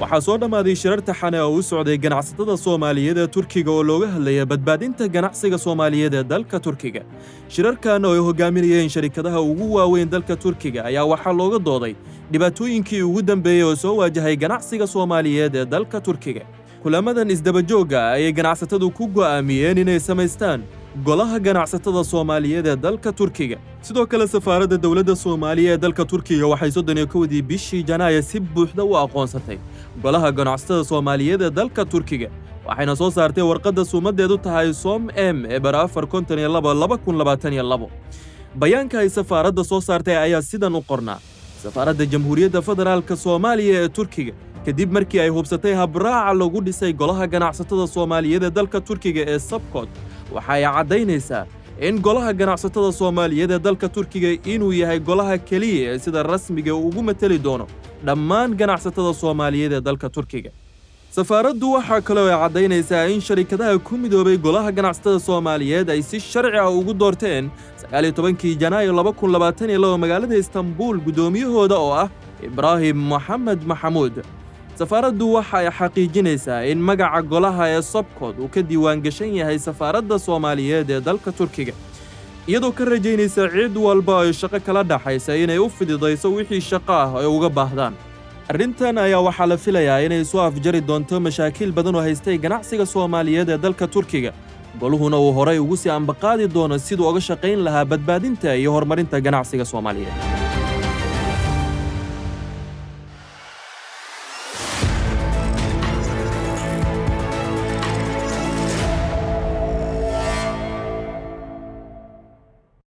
Waxaa soo dhammaaday shirar taxane oo u socday ganacsatada Soomaaliyeed ee Turkiga oo looga hadlaya badbaadinta ganacsiga Soomaaliyeed ee dalka Turkiga. Shirarkan oo ay hogaaminayeen sharikadaha ugu waaweyn dalka Turkiga ayaa waxaa looga dooday dhibaatooyinkii ugu dambeeyey oo soo waajahay ganacsiga Soomaaliyeed ee dalka Turkiga. Kulamadan isdabajoogga ayay ganacsatadu ku go'aamiyeen inay samaystaan Golaha Ganacsatada Soomaaliyeed ee dalka Turkiga. Sidoo kale, safaaradda dowladda Soomaaliya ee dalka Turkiga waxay 31-dii bishii Janaayo si buuxda u aqoonsatay Golaha Ganacsatada Soomaaliyeed ee dalka Turkiga, waxayna soo saartay warqadda suumaddeedu tahay SOM M 0452 2022. Bayaanka ay safaaradda soo saartay ayaa sidan u qornaa: Safaaradda Jamhuuriyadda Federaalka Soomaaliya ee Turkiga, kadib markii ay hubsatay habraaca lagu dhisay Golaha Ganacsatada Soomaaliyeed ee dalka Turkiga ee SABCOD, waxa ay caddaynaysaa in Golaha Ganacsatada Soomaaliyeed ee dalka Turkiga inuu yahay golaha keliya ee sida rasmiga ugu mateli doono dhammaan ganacsatada Soomaaliyeed ee dalka Turkiga. Safaaraddu waxaa kaloo ay caddaynaysaa in sharikadaha ku midoobay Golaha Ganacsatada Soomaaliyeed ay si sharci ah ugu doorteen 19-kii Janaayo 2022 magaalada Istanbuul guddoomiyahooda oo ah Ibraahim Moxamed Maxamuud. Safaaraddu waxa ay xaqiijinaysaa in magaca golaha ee SOBCOD uu ka diiwaan gashan yahay safaaradda Soomaaliyeed ee dalka Turkiga, iyadoo ka rajaynaysa cid walba ay shaqo kala dhaxaysa inay u fididayso wixii shaqo ah ay uga baahdaan. Arrintan ayaa waxaa la filayaa inay soo afjari doonto mashaakil badan oo haystay ganacsiga Soomaaliyeed ee dalka Turkiga, goluhuna uu horay ugu sii ambaqaadi doono siduu uga shaqayn lahaa badbaadinta iyo horumarinta ganacsiga Soomaaliyeed.